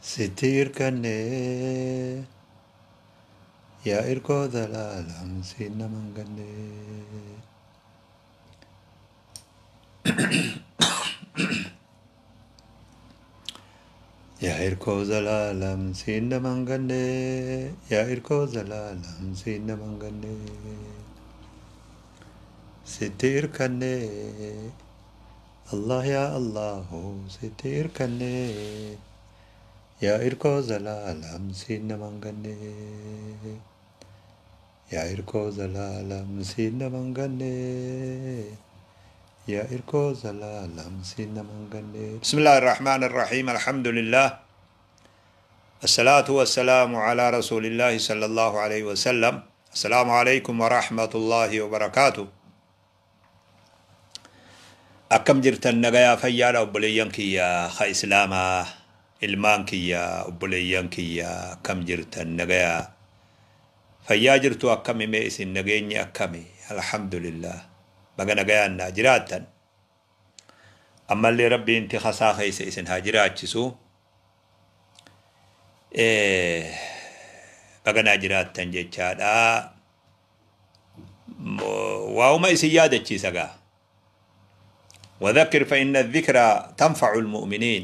Sitti irkannee yaa irkoo zalaalam siin naman gannee. Yaa irkoo zalaalam siin naman gannee yaa irkoo zalaalam siin naman gannee. Sitti irkannee Allah yaa Allahu sitti irkannee yaa irkoo zalaalam siin naman gannee. Yaa irkoo zalaalam siin naman gannee yaa irkoo zalaalam siin naman gannee. بسم الله الرحمن الرحيم الحمد لله الصلاة والسلام على رسول الله صلى الله عليه وسلم السلام عليكم ورحمة الله وبركاته. Akkam jirtan? Nagayaa, fayyaadha? Obboleeyyan kiyya ka islaamaa, ilmaan kiyya, obboleeyyan kiyya, akkam jirtan? Nagayaa, fayyaa jirtu? Akkami mee isin nageenyi akkami? Alhamdulillah, baga nagayaan naa jiraattan. Ammallee Rabbiin tikasaa keessa isin haa jiraachisu. Baga naa jiraattan jechaadha. Waa'uma isin yaadachiisa gaa. وذكر فإن الذكرى تنفع المؤمنين.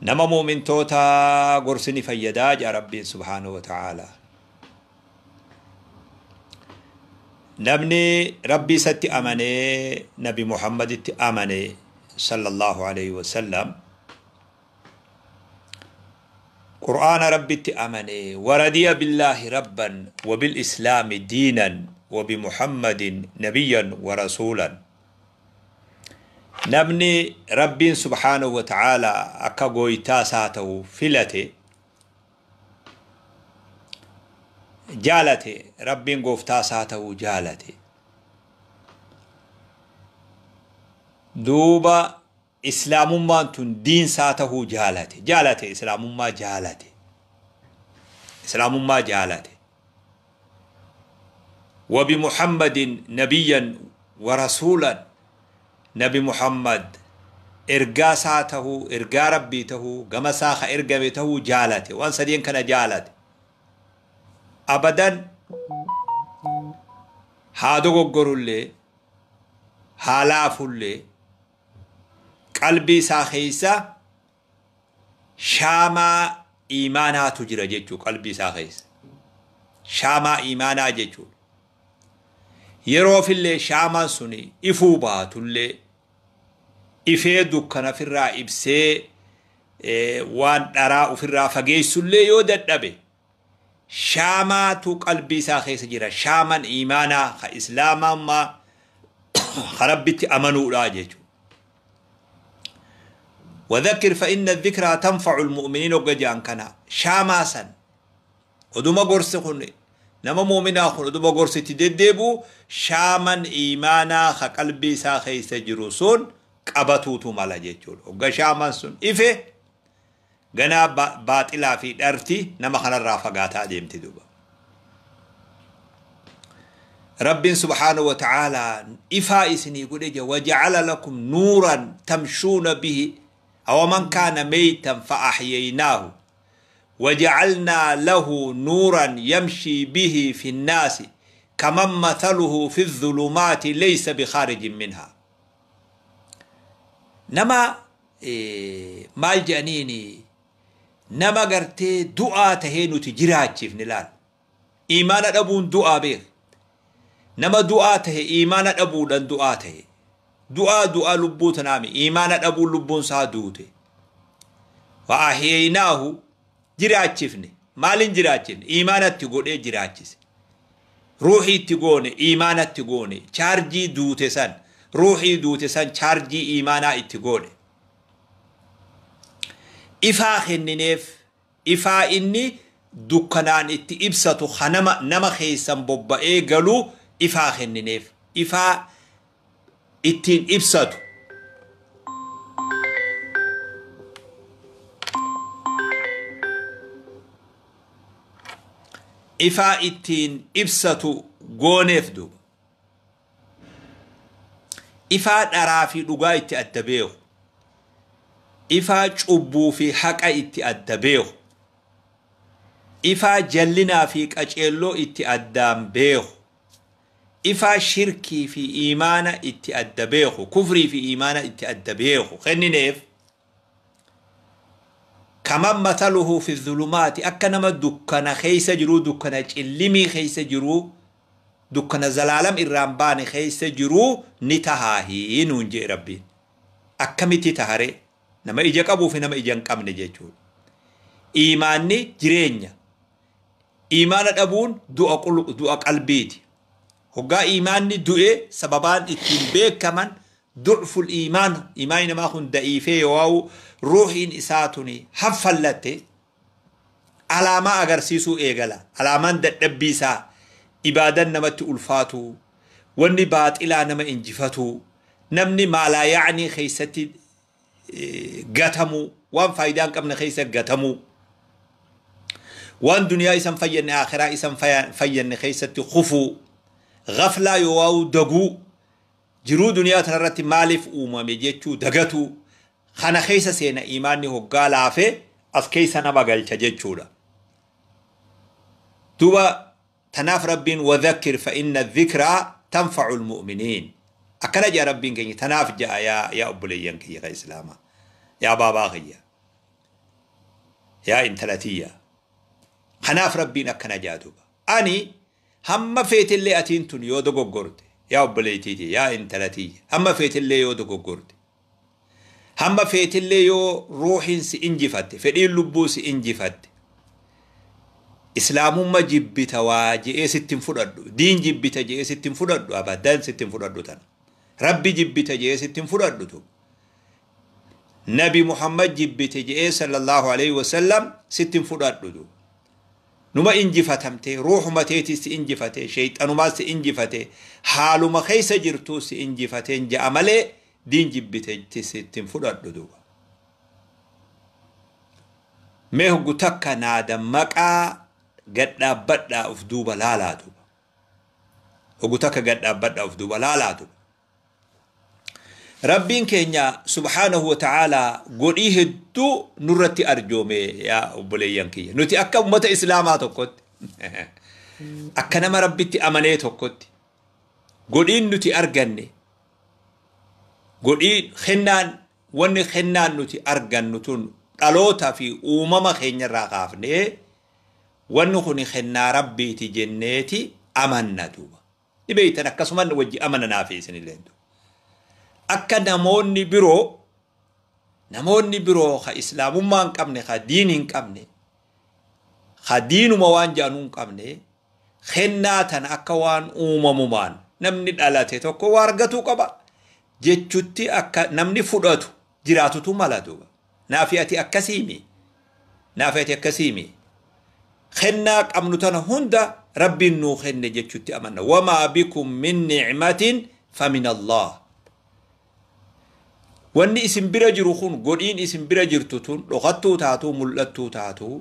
Nama mu'mintoota gorsini fayyadaa jaa Rabbiin subhaanahu wa ta'ala. Namni Rabbii isatti amanee Nabi Muhammaditti amane sallallahu alayhi wasallam, Qur'aana Rabbitti amane, ورضي بالله ربا وبالإسلام دينا وبمحمد نبيا ورسولا. Namni Rabbiin subhaanahu wa ta'ala akka gooytaa isaa ta'u filate, jaalate, Rabbiin gooftaa isaa ta'uu jaalate, duuba islaamummaan tun diinsaa tahuu jaalate, jaalate, islaamummaa jaalate, islaamummaa jaalate, وبمحمد نبيا ورسولا, Nabi Muhammad ergaa isaa tahuu, ergaa Rabbii tahuu, gama isaa ka ergame tahuu jaalate, waan sadeen kana jaalate, abadan haa dogoggorullee haa laafullee, qalbii isaa keessa shaamaa iimaanaatu jira jechuu. Qalbii isaa keessa shaamaa iimaanaa jechuudha. Yeroofillee shaamaan suni ifuu baatullee, ifee dukkana ofirraa ibsee waan dharaa ofirraa fageessullee yoo dadhabe, shaamaatu qalbii isaa keessa jira. Shaaman iimaanaa ka islaamummaa, ka Rabbitti amanuudha jechuudha. وذكر فإن الذكرى تنفع المؤمنين. وقجان كان شاماسا oduma gorsi kun nama mu'minaa kun oduma gorsitti deddeebu, shaaman iimaanaa ka qalbii isaa keessa jiru sun qabatuutu mala jechuudha. Hogga shaaman sun ife, ganaa baaxilaa fi dharti nama kanarraa fagaataa deemti duuba. Rabbiin subhaanahu wa ta'aalaa ifaa isinii godhe jira. وجعل لكم نورا تمشون به أو من كان ميتا فأحييناه وجعلنا له نورا يمشي به في الناس كمن مثله في الظلمات ليس بخارج منها. Nama maal jedhaniini, nama gartee du'aa tahee nuti jiraachifne. Laal, imaana dhabuun du'aa beek. Nama du'aa tahe, imaana dhabuudhaan du'aa tahe, du'aa du'aa lubbuu tanaami, imaana dhabuun lubbuun isaa duute. فأحييناه, jiraachifne. Maalin jiraachifne? Imaanatti godhee jiraachise. Ruuxii itti goone, imaanatti goone. Chaarjii duute san, ruuxii duute san, chaarjii imaanaa itti goone. Ifaa kennineef, ifaa inni dukkanaan itti ibsatu, kanama nama keessan bobba'ee galuu ifaa kennineef, ifaa ittiin ibsatu. Ifaa ittiin ibsatu gooneef duuba. Ifaa dharaa fi dhugaa itti adda beeku. Ifaa cubbuu fi haqa itti adda beeku. Ifaa jallinaa fi qaceelloo itti addaan beeku. Ifaa shirkii fi iimaana itti adda beeku. Kufrii fi iimaana itti adda beeku. Kennineef kaman mathaluhu fi dhulumaati akka nama dukkana keessa jiruu, dukkana cillimii keessa jiruu, dukkana zalaalam irraan baane keessa jiruu ni tahaahii nuun jee Rabbiin. Akkamitti tahare? Nama ija qabuu fi nama ija hin qabne jechuudha. Iimaanni jireenya. Iimaana dhabuun du'a qalbiiti. Hoggaa iimaanni du'e sababaan ittiin beekaman du'ful iimaan, iimaanni namaa kun da'iifee yoo ruuhiin isaa tuni haffallatte alaamaa agarsiisuu eegala. Alaamaan dadhabbii isaa, ibaadan namatti ulfaatu, wanni baaxilaa nama injifatu, namni maalaa yaa'anii keessatti gatamu, waan faayidaa hin qabne keessa gatamu, waan duniyaa isan fayyanne akhiraa isan fayyanne keessatti kufuu, ghaflaa yoo daguu, jiruu duniyaa tanarratti maaliif uumame jechuu dagatu, kana keessa seena iimaanni hoggaa laafee as keessa nama galcha jechuudha. Duuba tanaaf Rabbiin wadhakkir fa inna dhikraa tanfa'u almu'miniin. Akkana jaa Rabbiin keenya tanaaf ja'a yaa obboleeyyan kiyya ka Islaamaa. Yaa baabaa kiyya. Yaa intala tiyya. Kanaaf Rabbiin akkana jaa duuba. Ani hamma feetillee atiin tun yoo dogoggorte yaa obboleettiiti yaa intala tiyya hamma feetillee yoo dogoggorte hamma feetillee yoo ruuhiin si injifatte, fedhiin lubbuu si injifatte, islaamumma jibbita waa je'ee sitti hin fudhadhu, diin jibbita je'ee sitti hin fudhadhu, abadan sitti hin fudhadhu tana. Rabbi jibbita je'ee sitti hin fudhadhu tu. Nabi Muhammad jibbite je'ee sallallahu alaihi wasallam sitti hin fudhadhu tu. Numa injifatamte, ruuhuma teetii si injifate, sheeyxanumaa si injifate, haaluma keessa jirtuu si injifateen ja'a malee diin jibbite sitti hin fudhadhu duuba. Mee hoggu takka naa dammaqaa gadhaabbadhaa of duuba laalaa duuba. Hoggu takka gadhaabbadhaa of duuba laalaa duuba. Rabbiin keenya subhaanahu wa ta'aalaa godhii hedduu nurratti arjoome yaa obboleeyyan kiyya. Nuti akka ummata Islaamaa tokkotti, akka nama Rabbitti amanee tokkotti, godhiin nuti arganne, godhii kennaan, wanni kennaan nuti argannu tun dhaloota fi uumama keenyarraa kaafnee wanni kun kennaa Rabbiiti jenneeti amanna duuba. Ni beektan akkasumas wajji amananaa fi isinillee. Akka namoonni biroo ka islaamummaa hin qabne, ka diin hin qabne, ka diinuma waan jedhanuu hin qabne, kennaa tana akka waan uumamumaan namni dhalate tokko waa argatuu qaba jechutti akka namni fudhatu jiraatutu mala duuba. Naafi ati akkasiimi. Naafi ati akkasiimi. Kennaa qabnu tana hunda Rabbiin nuu kenne jechutti amanna. Wamaa bikum min ni'matin famin Allah. Wanni isin bira jiru kun, godhiin isin bira jirtu tun dhokattuu taatuu mul'attuu taatuu,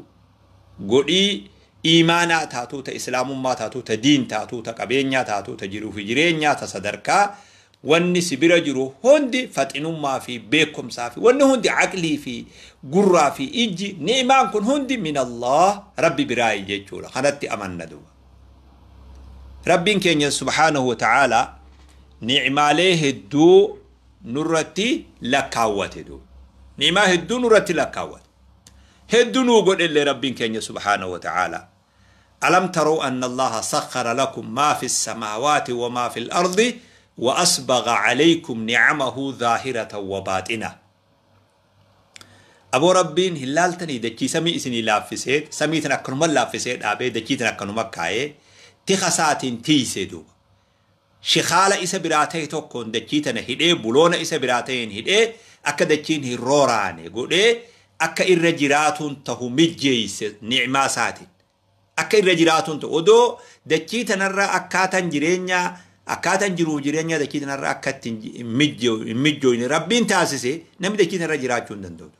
godhii iimaanaa taatuu, ta islaamummaa taatuu, ta diin taatuu, ta qabeenyaa taatuu, ta jiruu fi jireenyaa, ta sadarkaa, wanni si bira jiru hundi faxinummaa fi beekumsaa fi wanni hundi aqlii fi gurraa fi ijji ni'imaan kun hundi min Allah Rabbi biraayi jechuudha. Kanatti amanna duuba. Rabbiin keenya subhaanahu wa ta'aalaa ni'imaalee hedduu nurratti lakkaawwate duuba. Ni'imaa hedduu nurratti lakkaawwate. Hedduu nuu godhellee Rabbiin keenya subhaanahu wa ta'aalaa. Alam taruu anna Allaha sakhara lakum maa fi samaawaati wa maa fi al-ardi wa asbagha alaykum ni'amahu zaahiratan wa baaxina. Aboo Rabbiin hin laaltanii dachii samii isinii laaffisee, samii tan akkanuma laaffisee dhaabee, dachii tan akkanuma kaayee, tika isaatiin tiisee duuba. Shikaala isa biraa ta'e tokkoon dachii tana hidhee, buloona isa biraa ta'een hidhee, akka dachiin hin rooraane godhee, akka irra jiraatuun tahu mijjeeyse ni'maa isaatiin. Akka irra jiraatuun ta'u odoo dachii tanarra akkaataan jireenyaa, akkaataan jiruuf jireenyaa dachii tanarra akka ittiin hin mijjooyne Rabbiin taasise namni dachii tanarra jiraachuu hin danda'u.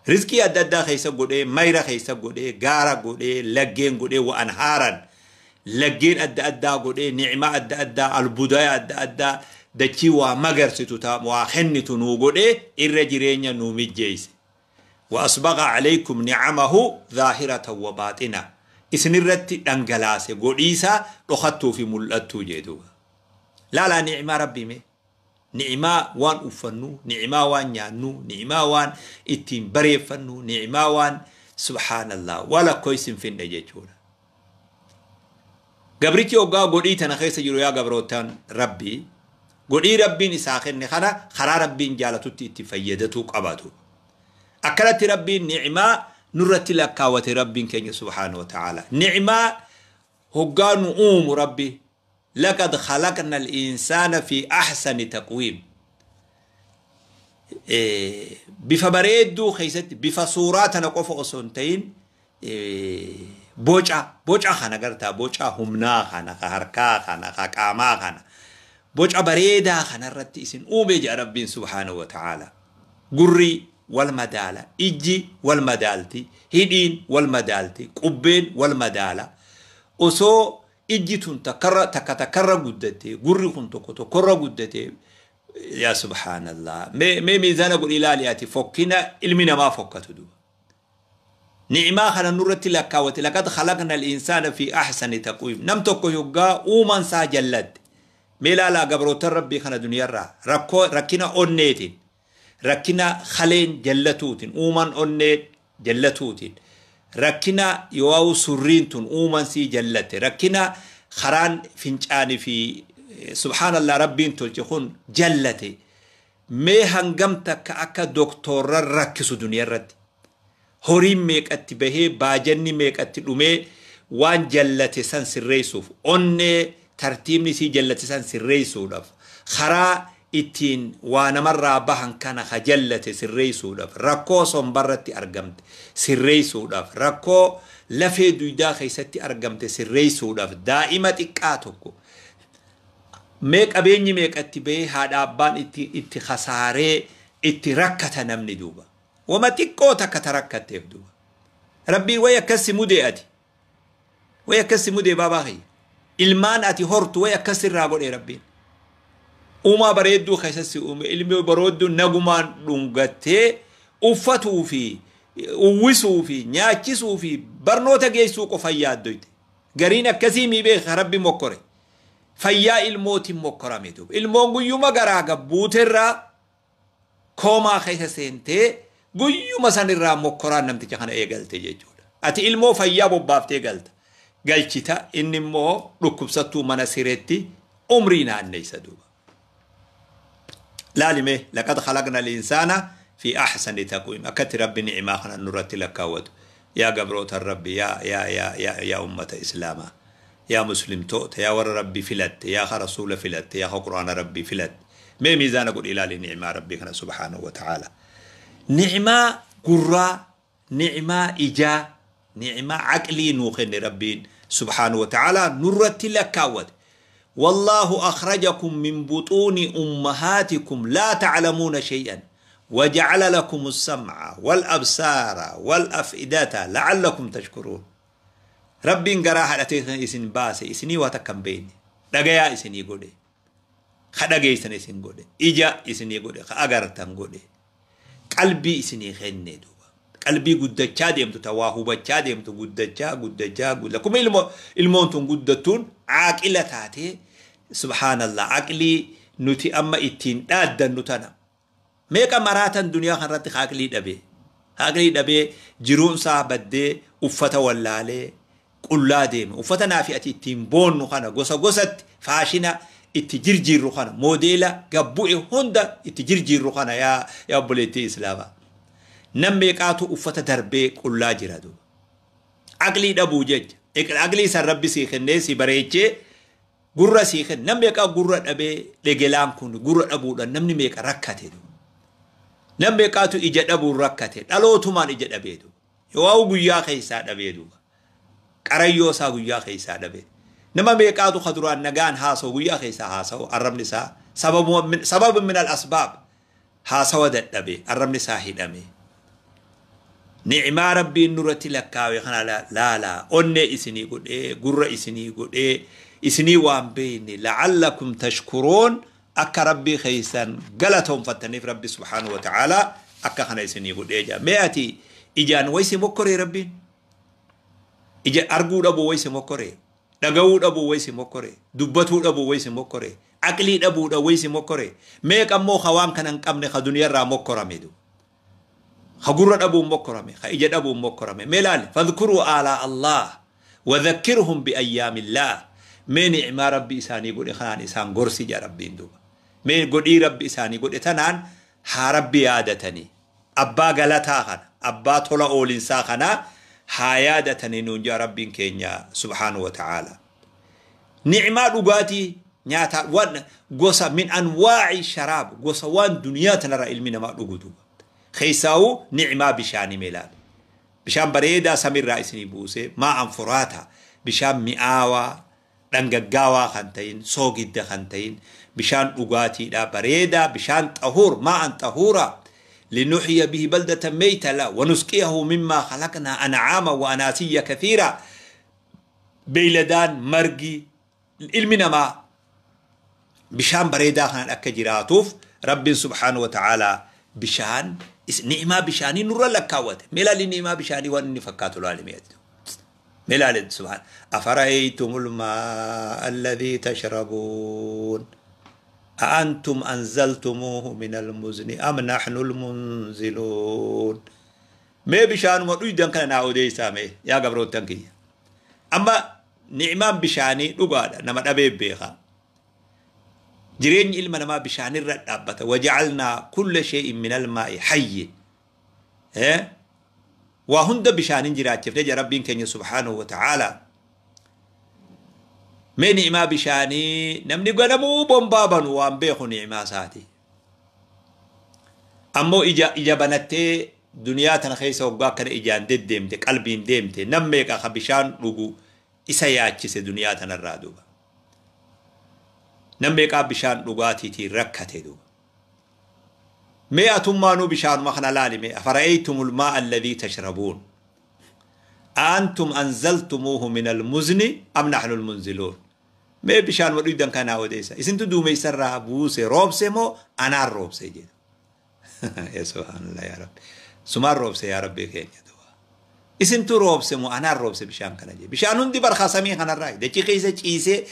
Rizqii adda addaa keessa godhee, mayra keessa godhee, gaara godhee, laggeen godhee, wa'an haaran laggeen adda addaa godhee, ni'maa adda addaa, albudaa adda addaa, Dachii waa magarsitu ta waa kennitu nuu godhee irra jireenya nuu mijjeeyse. Wa asbaga alaykum nicamahu zaahiratan wa baaxina. Isinirratti dhangalaase godhiisaa dhokattuu fi mul'attuu jee duuba. Laalaa ni'imaa Rabbii mee. Ni'imaa waan uffannu, ni'imaa waan nyaannu, ni'imaa waan ittiin bareeffannu, ni'imaa waan subhaanallah waa lakkoofsi hin finne jechuudha. Gabrichi hoggaa godhii tana keessa jiru yaa gabrootaan Rabbii, godhii Rabbiin isaa kenne kana karaa Rabbiin jaalatutti itti fayyadatuu qabatu. Akkanatti Rabbiin ni'imaa nurratti lakkaawwate Rabbiin keenya subhaanahu wa ta'ala. Ni'imaa hoggaa nu uumu Rabbi laqad khalaqna al-insaana fi ahsani taqwiim. Bifa bareedduu keessatti bifa suuraa tana qofa osoo hin ta'in boca kana gartaa, boca humnaa kana, ka harkaa kana, ka qaamaa kana, boca bareedaa kanarratti isin uume jedha Rabbiin subhaanahu wa ta'ala. Gurri wal madaala, ijji wal madaalti, hidhiin wal madaalti, qubbeen wal madaala. Osoo ijji tun takkarra takka takkarra guddatte, gurri kun tokko tokkorra guddatte, yaa subhaanallah. Mee miizaana godhi ilaali ati fokkina ilmi namaa fokkatu duuba. Ni'imaa kana nurratti lakkaawwate laqad khalaqna al-insaana fi ahsani taqwiim. Nam tokko yoggaa uumaan isaa jallatte. Mee ilaalaa gabrootan Rabbii kana duniyarraa rakkoo rakkina onneetiin, rakkina kaleen jallatuutiin, uumaan onnee jallatuutiin, rakkina yoo surriin tun uumaan sii jallatte, rakkina karaan fincaanii fi subhaanallah Rabbiin tolche kun jallate. Mee hangam takka akka doktorra rakkisu duniyarratti. Horiin meeqatti bahee, baajanni meeqatti dhumee waan jallate san sirreessuuf, onnee tartiibni sii jallate san sirreessuudhaaf, karaa ittiin waa namarraa bahan kana ka jallate sirreessuudhaaf, rakkoo sombarratti argamte sirreessuudhaaf, rakkoo lafee duydaa keessatti argamte sirreessuudhaaf, daa'ima xiqqaa tokko mee qabeenyi meeqatti bahee haadha abbaan itti kasaaree itti rakkata namni duuba. Wama xiqqoo takka ta rakkatteef duuba. Rabbiin way akkas si mudee ati. Way akkas si mudee baabaa kiyya. Ilmaan ati hortu way akkas irraa godhee Rabbiin. Uumaa bareedduu keessatti uume, ilmi bareedduu nagumaan dhungattee uffatuu fi uwwisuu fi nyaachisuu fi barnoota geessuu qofa yaaddoyte. Gariin akkasii mii beeka Rabbi mokkore. Fayyaa ilmootiin mokkorame duuba. Ilmoon guyyuma garaa gabbuuterraa koomaa keessa seentee guyyuma sanirraa mokkoraan namticha kana eegalte jechuudha. Ati ilmoo fayyaa bobbaaftee galta. Galchita inni immoo dhukkubsattuu mana sireetti umrii naanneessa duuba. Laalime laqad khalaqna al-insaana fi ahsani taqwiim. Akkatti Rabbi ni'imaa kana nurratti lakkaawwatu. Yaa gabroota Rabbi, yaa yaa yaa yaa yaa ummata Islaamaa. Yaa muslimtoota, yaa warra Rabbi filatte, yaa rasuula filatte, yaa quraana Rabbi filatte. Mee miizaana godhi ilaali ni'imaa Rabbii kana subhaanahu wa ta'ala. Ni'imaa gurraa, ni'imaa ijaa, ni'imaa aqlii nuu kenne Rabbiin subhaanahu wa ta'ala nurratti lakkaawwate. Wallaahu akhrajakum min buxuuni ummahaatikum laa ta'lamuuna shay'an waja'ala lakum as-sam'a wal absaara wal af'idata la'allakum tashkuruun. Rabbiin garaa haadhatee isin baase, isinii waa takka hin beekne, dhagayaa isinii godhe, ka dhageessan isin godhe, ija isinii godhe, ka agartan godhe, qalbii isinii kenne duuba. Qalbii guddachaa deemtu, ta waa hubachaa deemtu, guddachaa guddachaa guddachaa. Akkuma ilmoon tun guddattuun aaqila taatee subhaanallah aqlii nuti amma ittiin dhaaddannu tana. Meeqa maraatan duniyaa kanarratti aqlii dhabee, aqlii dhabee jiruunsaa baddee uffata wallaalee qullaa deeme. Uffata naafi ati ittiin boonnu kana gosa gosatti faashina itti jirjiirru kana moodeela gabbu'e hunda itti jirjiirru kana yaa obboleettii Islaamaa. Nam meeqaatu uffata darbee qullaa jira duuba. Aqlii dhabuu jecha. Aqlii san Rabbi sii kennee si bareechee gurra sii kenne. Nam meeqaa gurra dhabee dhegelaan kun gurra dhabuudhaan namni meeqa rakkate duuba. Nam meeqaatu ija dhabuun rakkate, dhalootumaan ija dhabee duuba. Yoo guyyaa keessaa dhabee duuba. Qarayyoo isaa guyyaa keessaa dhabee. Nama meeqaatu ka duraan nagaan haasa'u guyyaa keessaa haasa'u arrabni isaa sababa min al-asbaab haasawa dadhabee arrabni isaa hidhame. Ni'imaa Rabbiin nurratti lakkaawe kana laalaa onnee isinii godhee gurra isinii godhee isinii waan beekne la'allakum tashkuruun Akka Rabbii keessan galatoonfattaniif Rabbi subhaanahu wa ta'aalaa akka kana isinii godhee jira. Mee ati ijaan waysi mokkoree Rabbiin? Ija arguu dhabuu waysi mokkoree? Dhaga'uu dhabuu waysi mokkoree? Dubbatuu dhabuu waysi mokkoree? Aqlii dhabuudha waysi mokkoree? Meeqa immoo ka waan kana hin qabne ka duniyarraa mokkorame du? Ka gurra dhabuun mokkorame, ka ija dhabuun mokkorame. Mee laali, fadhkuruu aalaa Allah wadhakkirhum bi ayyaamillah. Mee ni'maa Rabbi isaanii godhe kanaan isaan gorsi jedha Rabbiin duuba. Mee godhii Rabbi isaanii godhe tanaan haa Rabbi yaadatanii. Abbaa galataa kana, abbaa tola oolinsaa kana haa yaadatanii nuun jedha Rabbiin keenya subhaanahu wa ta'aala. Ni'maa dhugaatii nyaataa waan gosa min anwaa'i sharaab, gosa waan duniyaa tanarraa ilmi namaa dhugu duuba. Keessaa'uu ni'maa bishaanii mee ilaali. Bishaan bareedaa samiirraa isinii buusee maa'an furaata, bishaan mi'aawaa, dhangaggaawaa kan ta'in, soogidda kan ta'in, bishaan dhugaatiidha bareedaa, bishaan xahuur, maa'an xahuura. Linuhyiya bihi baldatan meyta la wanusqiyahu mimmaa khalaqnaa an'aama wa anaasiyya kathiira. Beeyladaan, margi, ilmi namaa bishaan bareedaa kanaan akka jiraatuuf Rabbiin subhaanahu wa ta'aalaa bishaan ni'imaa bishaanii nurra lakkaawwate. Mee ilaali ni'imaa bishaanii waan inni fakkaatu ilaali mee ati. Mee ilaali subhaan. Afara'aytumul maa'a alladhii tashrabuun. A'antum anzaltumuuhu minal muzni am nahnul munziluun. Mee bishaanuma dhuydan kana naa odeessaa mee yaa gabroottan kiyya. Amma ni'imaan bishaanii dhugaadha nama dhabee beeka. Jireenyi ilma namaa bishaanirra dhaabbata. Waja'alnaa kulla shay'in minal maa'i hayyin. Waa hunda bishaaniin jiraachifne jedha Rabbiin keenya subhaanahu wa ta'aala. Mee ni'imaa bishaanii namni ganamuu bombaa banu waan beeku ni'imaa isaati. Ammoo ija banattee duniyaa tana keessa waggaa akkana ijaan deddeemte qalbiin deemte nam meeqa ka bishaan dhugu isa yaachise duniyaa tanarraa duuba. Nam meeqaa bishaan dhugaatiitiin rakkate duuba. Mee atummaanuu bishaanuma kana laali mee afara'aytumul maa'a alladhii tashrabuun. Aantum anzaltumuuhu minal muzni am nahnul munziluun. Mee bishaanuma dhuydan kanaa odeessa. Isintu duumessarraa buuse roobse moo anaan roobse jedha. Ya subhaanallah yaa Rabbi. Sumaan roobse yaa Rabbi keenya duuba. Isintu roobse moo anaan roobse bishaan kana jedhe. Bishaan hundi barkaa samii kanarraa dachii keessa ciisee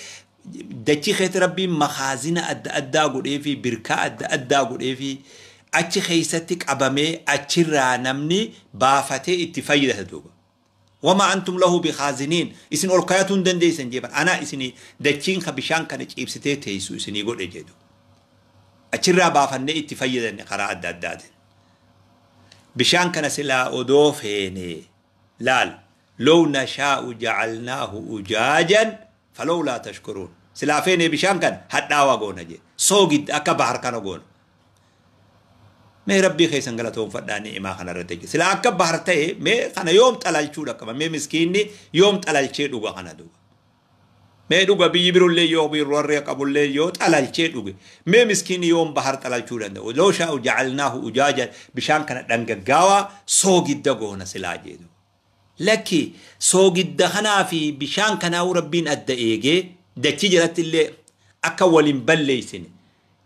dachii keessa Rabbiin makaazina adda addaa godhee fi birkaa adda addaa godhee fi achi keessatti qabamee achirraa namni baafatee itti fayyadata duuba. Wama antum lahu bikhaaziniin isin ol kayatuu hin dandeessan jeeban anaa isinii dachiin ka bishaan kana ciibsitee teessu isinii godhe jedhu. Achirraa baafannee itti fayyadanne karaa adda addaatiin. Bishaan kana silaa odoo feene laal low nashaa'u ja'alnaahu ujaajan falawlaa tashkuruun. Silaa feene bishaan kana hadhaawaa goona jedhe. Soogidda akka bahar kana goona. Mee Rabbii keessan galatoonfadhaa ni'imaa kana irratti jechuudha. Silaa akka bahar ta'e mee kana yoom xalalchuu dhaqqaba? Mee miskiinni yoom xalalchee dhuga kana duuba? Mee dhuga biyyi birollee yoo warri qabullee yoo xalalchee dhuge. Mee miskiinni yoom bahar xalalchuu danda'u? Loo shaa'u ja'alnaahu ujaajan bishaan kana dhangaggaawaa soogidda goona silaa jedhu. Lakki soogidda kanaa fi bishaan kanaa Rabbiin adda eegee dachii jalatti illee akka waliin balleessine.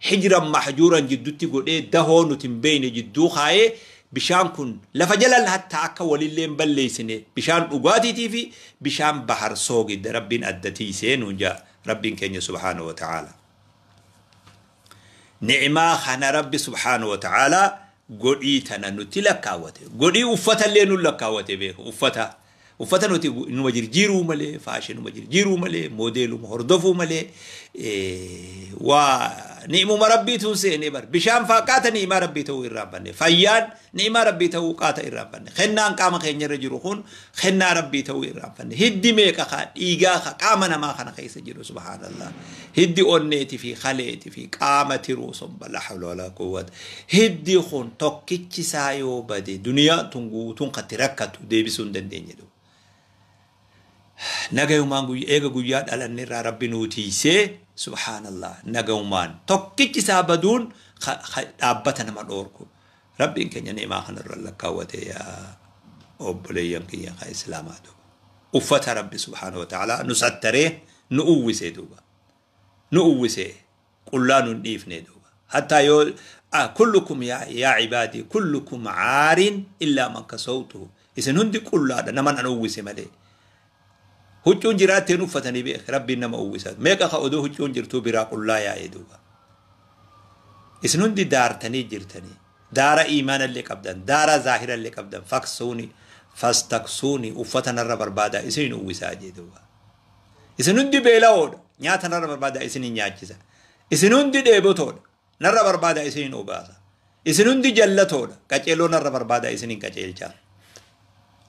Hijiran mahjuuran jidduutti godhee dahoo nuti hin beekne jidduu kaayee bishaan kun lafa jala hatta akka walillee hin balleessine bishaan dhugaatiitii fi bishaan bahar soogidda Rabbiin adda tiisee nuun jaa Rabbiin keenya subhaanahu wa ta'aala. Ni'imaa kana Rabbi subhaanahu wa ta'aala godhii tana nuti lakkaawwate. Godhii uffata illee nu lakkaawwate beeku uffata. Uffata nuti numa jirjiiruu malee, faashinuma jirjiiruu malee, moodeeluma hordofuu malee, waa ni'imuma Rabbiituun seenee bar. Bishaan faa qaata ni'imaa Rabbii ta'uu irraanfanne. Fayyaan ni'imaa Rabbii ta'uu qaata irraanfanne. Kennaan qaama keenya irra jiru kun kennaa Rabbii ta'uu irraanfanne. Hiddi meeqa kaa dhiigaa kaa qaama namaa kana keessa jiru subhaanallah. Hiddi onneeti fi kaleeti fi qaama tiruu somba la hawla wala quwwata. Hiddi kun tokkichi isaa yoo bade duniyaan tun guutuun katti rakkatu deebisuu hin dandeenye dhufu. Nagayumaan eega guyyaa dhalanne irraa Rabbi nuu tiisee subhaanallah nagayumaan tokkichi isaa baduun dhaabbata nama dhoorku. Rabbiin keenya ni'imaa kanarra lakkaawwate yaa obboleeyyan kiyya kan islaamaa duuba. Uffata Rabbi subhaanahu wa ta'ala nu sattaree nu uwwisee duuba. Nu uwwisee Qullaa nun dhiifne duuba. Hattaa yoo kullukum yaa cibaadii kullukum caarin illaa man kasawtuhu. Isin hundi qullaadha naman an uwwise malee. Huccuun jiraatteen uffatanii beek rabbiin nama uwwisa. Meeqa ka oduu huccuun jirtuu biraa qullaa yaa'ee duuba. Isin hundi daartanii jirtanii. Daara iimaanallee qabdan, daara zaahirallee qabdan, faksuuni, fastaksuuni uffata narra barbaada isin uwwisaa jee duuba. Isin hundi beela'oodha, nyaata narra barbaada isin nyaachisa. Isin hundi dheebotoodha, narra barbaada isin obaasa. Isin hundi jallatoodha, qaceeloo narra barbaada isin qaceelcha.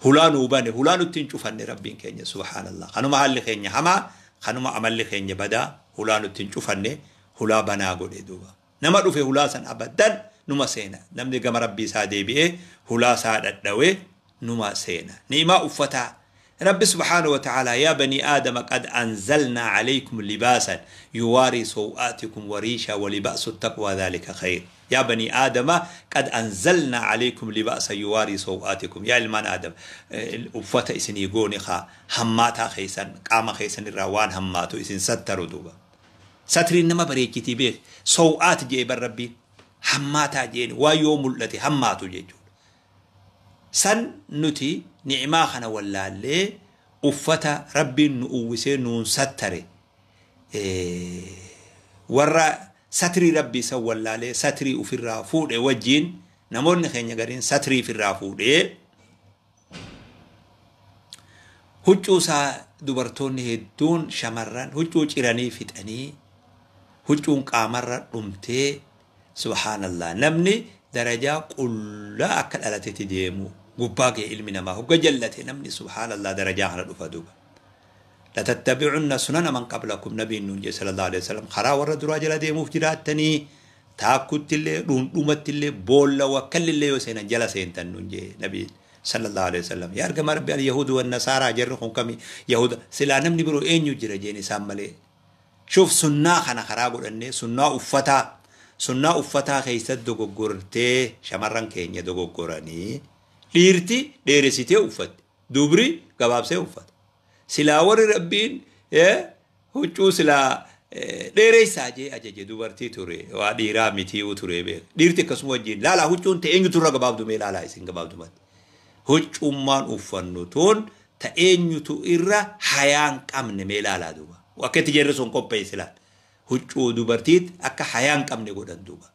Hulaa nuu bane, hulaa nutti hin cufanne rabbiin keenya subhaanallah. Kanuma haalli keenya hamaa, kanuma amalli keenya badaa, hulaa nutti hin cufanne, hulaa banaa godhe duuba. Nama dhufe hulaa san abadan numa seena. Namni gama rabbii isaa deebi'ee hulaa isaa dhadhawee numa seena. Ni'imaa uffataa. Rabbi subhaanahu wa ta'ala yaa banii aadama qad anzalnaa alaykum libaasan yuwaarii saw'aatikum wariisha wa libaasu taqwaa dhaalika khayr. Yaa banii aadama qad anzalnaa alaykum libaasan yuwaarii saw'aatikum. Yaa ilmaan aadam uffata isinii goone kaa hammaataa keessan qaama keessan irraa waan hammaatu isin sattaru duuba. Satriin nama bareechitii beek saw'aat jee bar rabbiin hammaataa jeen waan yoo mul'ate hammaatu jechuudha. San nuti ni'imaa kana wallaallee uffata rabbiin nu uwwisee nuun sattare warra satrii rabbii san wallaalee satrii ofirraa fuudhe wajjiin namoonni keenya gariin satrii ofirraa fuudhee huccuu isaa dubartoonni hedduun shamarran huccuu ciranii fixanii huccuun qaamarra dhumtee subhaanallah namni darajaa qullaa akka dhalatetti deemu gubbaa ga'e ilmi namaa hogga jallate namni subhaanallah darajaa kana dhufa duuba. Latattabi'unna sunana man qablakum nabiin nuun jedhe sallallahu alaihi wasallam karaa warra duraa jala deemuuf jiraattanii taakkuttillee dhuundhumattillee boolla wakkallillee yoo seenan jala seentan nuun jedhe nabiin sallallahu alaihi wasallam. Yaa ergamaa rabbi al-yahudu wan nasaaraa jarri kun kami yahuda silaa namni biroo eenyu jira jeen isaan malee. Shuuf sunnaa kana karaa godhannee sunnaa uffataa keessatti dogoggortee shamarran keenya dogoggoranii dhiirti dheeressitee uffatti dubri gabaabsee uffata. Silaa warri rabbiin huccuu silaa dheeressaa jee ajaje dubartii ture waa dhiiraa mitii ture beek dhiirti akkasuma wajjin laalaa huccuun ta'e eenyutu irra gabaabdu mee laalaa isin gabaabdumatti. Huccummaan uffannu tun ta eenyutu irra hayaan qabne mee laalaa duuba. Akka itti jarri sun qopheessi laal. Huccuu dubartiit akka hayaan qabne godhan duuba.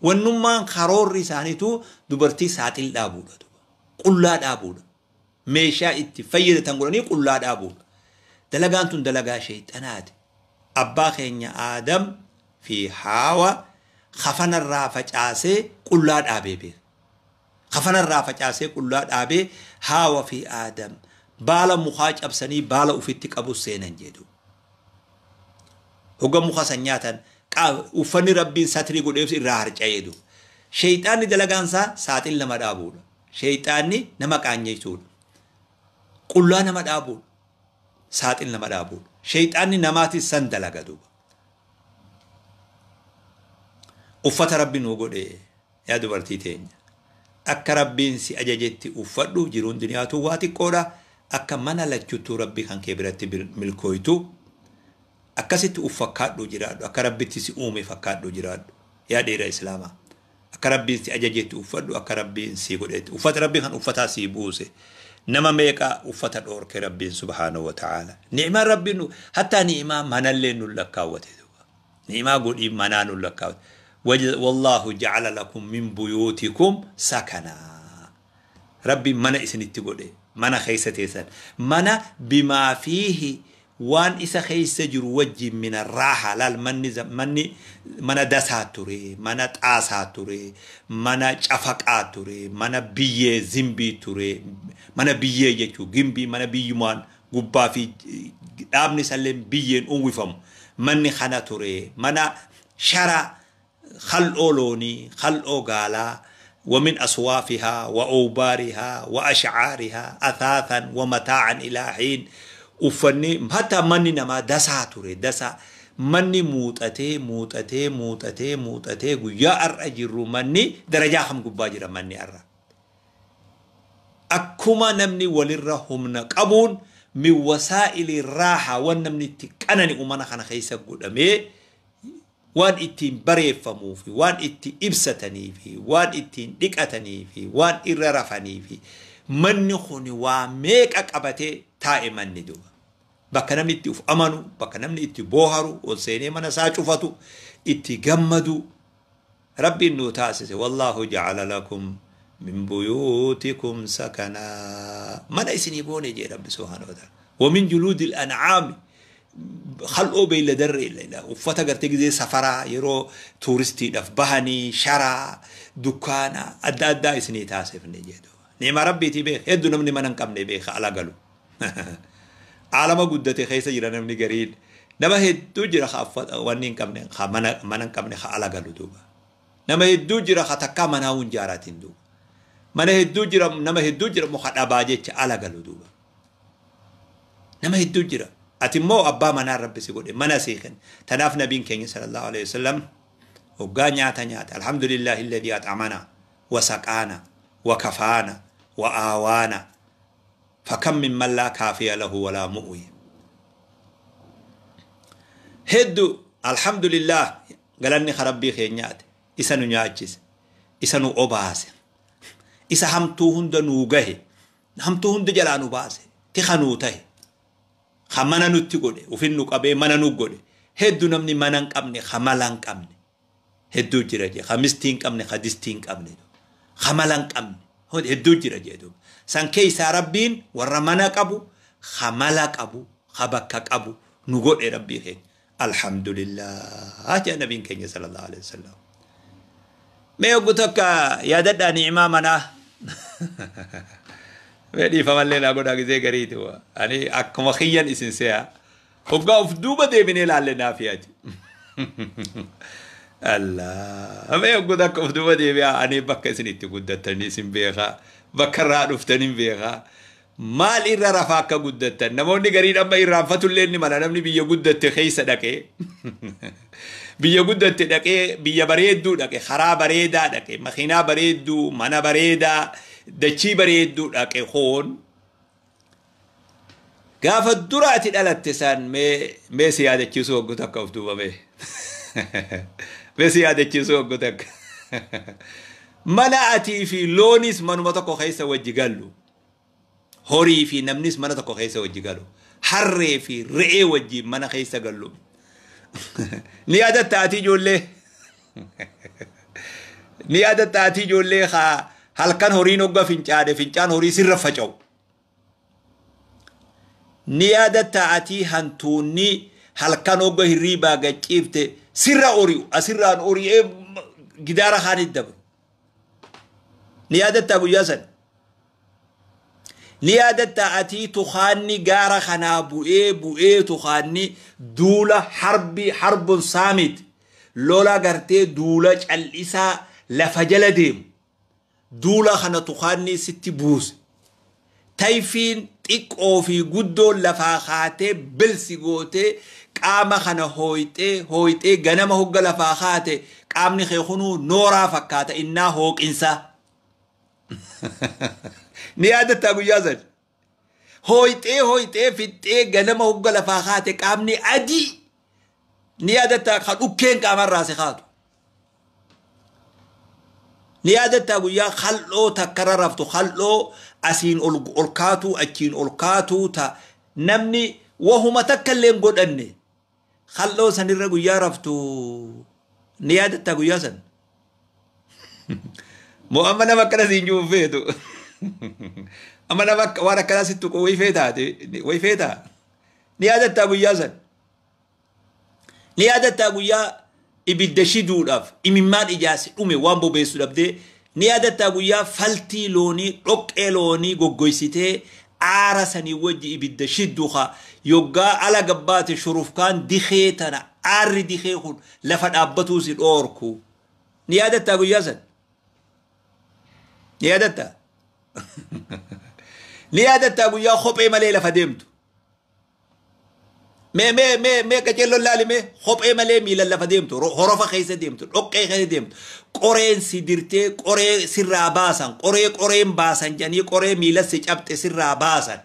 Wannummaan karoorri isaaniitu dubartii saaxil dhaabuudha duuba. Qullaa dhaabuudha. Meeshaa itti fayyadatan godhanii qullaa dhaabuudha. Dalagaan tun dalagaa sheexanaati. Abbaa keenya Aadam fi Haawa kafanarraa facaasee qullaa dhaabee beeka. Kafanarraa facaasee qullaa dhaabee Haawa fi Aadam baala mukaa cabsanii baala ufitti qabu seenan jedhu. Hogga muka san nyaatan uffanni rabbiin satrii godheef irraa harca'ee duuba. Sheexaanni dalagaan isaa saaxil nama dhaabuudha. Sheexaanni nama qaanyeessuudha. Qullaa nama dhaabuudha. Saaxil nama dhaabuudha. Sheexaanni namaatis san dalaga duuba. Uffata rabbi nuu godhe yaa dubartii teenya. Akka rabbiin si ajajetti uffadhu jiruun duniyaatu waa xiqqoodha. Akka mana lachuttuu rabbi kan kee biratti milkooytu. Akkasitti uffakkaadhu jiraadhu. Akka rabbitti si uume fakkaadhu jiraadhu. Yaa dhiira islaamaa. Akka rabbiin si ajajetti uffadhu. Akka rabbiin si godhetti. Uffata rabbi kan uffataa si buuse. Nama meeqa uffata dhoorke rabbiin subhaanahu wa ta'ala. Ni'imaa rabbiin nu hattaa ni'imaa manallee nu lakkaawwate. Ni'imaa godhii manaa nu lakkaawwate. Wallaahu ja'ala lakum min buyuutikum sakanaa. Rabbiin mana isinitti godhe. Mana keessa teessan. Mana bimaa fiihi waan isa keessa jiru wajjin mina raaha laal manni mana dasaa ture, mana xaasaa ture, mana cafaqaa ture, mana biyyee zimbii ture, mana biyyee jechuun gimbii mana biyyumaan gubbaa fi dhaabni isallee biyyeen uwwifamu. Manni kana ture, mana shara خلقو لوني خلقو قالا ومن أصوافها وأوبارها وأشعارها أثاثا ومتاعا إلى حين. وفني حتى مني نما دسا توري دسا مني موتاتي موتاتي موتاتي موتاتي يا أرأجر مني درجة خم قباجر مني أرى أكما نمني وللرهم نقبون من وسائل الراحة ونمني تكنني أمنا خنا خيسا قدامي Waan ittiin bareeffamuu fi waan itti ibsatanii fi waan ittiin dhiqatanii fi waan irra rafanii fi manni kun waa meeqa qabatee taa'e manni duuba. Bakka namni itti uf amanu, bakka namni itti booharu, ol seenee mana isaa cufatu, itti gammadu. Rabbiin nuu taasise. Wallaahu ja'ala lakum min buyuutikum sakanaa. Mana isinii goone jee Rabbi subhaanahu wa ta'ala. Wa min juluudil an'aami. Kal'oo beeyladarree uffata gartee gizee safaraa yeroo tuuristiidhaaf bahanii sharaa dukkaana adda addaa isinii taasifne jedhu. Ni'ima Rabbiitii beeka. Hedduu namni mana hin qabne beeka ala galu. Aalama guddate keessa jira namni gariin. Nama hedduu jira wanni hin qabne mana hin qabne ala galu duuba. Nama hedduu jira takkaa manaa hin jaaratin duuba. Mana hedduu jira nama hedduu jira muka dhabaa jecha ala galu duuba. Nama hedduu jira. Ati immoo abbaa manaa Rabbi si godhe mana sii kenne. Tanaaf nabiin keenya sallallahu alaihi wasallam hoggaa nyaata nyaata. Alhamdulillahi alladhi at'amana wa saqaana wa kafaana wa aawaana. Fakam min man laa kaafiya lahu walaa mu'wi. Hedduu alhamdulillah galanni Rabbii keenyaati. Isa nu nyaachise. Isa nu obaase. Isa hamtuu hunda nuu gahe. Hamtuu hunda jalaa nu baase. Tika nuu tahe. Ka mana nutti godhe. Ufin nu qabee mana nu godhe. Hedduu namni mana hin qabne ka mala hin qabne. Hedduu jira jee. Ka mistii hin qabne ka distii hin qabne. Ka mala hin qabne. Hedduu jira jee duuba. San keessaa Rabbiin warra mana qabu, ka mala qabu, ka bakka qabu nu godhe Rabbii keenya. Alhamdulillah jee nabiin keenya sallallahu alaihi wasallam. Mee hoggu tokko yaadadhaa ni'imaa manaa. Mee dhiifamallee naa godhaa gizee gariiti. Ani akkuma kiyyan isin se'a. Hoggaa of duuba deebinee laalle naaf yaati. Allah. Mee hoggu takka of duuba deebi'aa ani bakka isin itti guddattanii isin beekaa. Bakka irraa dhuftanii beekaa. Maal irra rafaa akka guddattan namoonni gariin amma irraanfatullee ni mala namni biyya guddatte keessa dhaqee. Biyya guddatte dhaqee biyya bareedduu dhaqe karaa bareedaa dhaqe makiinaa bareedduu mana bareedaa dachii bareedduu dhaqe hoon. Gaafa dura ati dhalatte san mee si yaadachiisuu hoggu takka of duuba mee. Mee si yaadachiisuu hoggu takka. Mana atii fi loonis manuma tokko keessa wajji gallu. Horii fi namnis mana tokko keessa wajji galu. Harree fi re'ee wajji mana keessa gallu. Ni yaadatta ati ijoollee. Ni yaadatta ati ijoollee halkan horiin hogga fincaane fincaan horii sirra faca'u. Ni yaadatta ati hantuunni halkan hogga hirriibaa gacciifte sirra ori'u asirraan ori'ee gidaara kaanitti dabru. Ni yaadatta guyyaa san. Ni yaadatta ati tukaanni gaara kanaa bu'ee bu'ee tukaanni duula harbi harbun saamit lola gartee duula cal'isaa lafa jala deemu. Duula kana tukaanni sitti buuse. Tayfiin xiqqoo fi guddoon lafaa kaatee bilsi gootee qaama kana hooyxee hooyxee ganama hogga lafaa kaate qaamni kee kunuu nooraa fakkaata innaa hooqinsaa. Ni yaadatta guyyaa san. Hooyxee hooyxee fixxee ganama hogga lafaa kaate qaamni adii. Ni yaadatta ka dhukkeen qaamarraa si kaatu. Ni yaadatta guyyaa kal'oo takkarra raftu kal'oo asiin ol kaatuu achiin ol kaatuu ta namni wahuma takka illee hin godhanne kal'oo sanirra guyyaa raftu ni yaadatta guyyaa san. Moo amma nama akkana siin jiru feetu. Amma nama waan akkanaa sitti tuqu wayi feetaate wayi feetaa. Ni yaadatta guyyaa san. Ni yaadatta guyyaa ibidda shiduudhaaf imimmaan ijaasi dhume waan bobeessu dhabdee ni yaadatta guyyaa faltii loonii dhoqqee loonii goggoysitee aara sanii wajji ibidda shiddu haa yoggaa ala gabbaate shurufkaan dikee tana aarri dikee kun lafa dhaabbatuu si dhoorku. Ni yaadatta guyyaa san. Ni yaadatta. Ni yaadatta guyyaa kophee malee lafa deemtu. Mee mee mee mee qaceelloon laali mee kophee malee miilan lafa deemtu horofa keessa deemtu dhoqqee keessa deemtu qoreen si dirtee qoree sirraa baasan qoree qoreen baasan jedhanii qoree miila si cabxe sirraa baasan.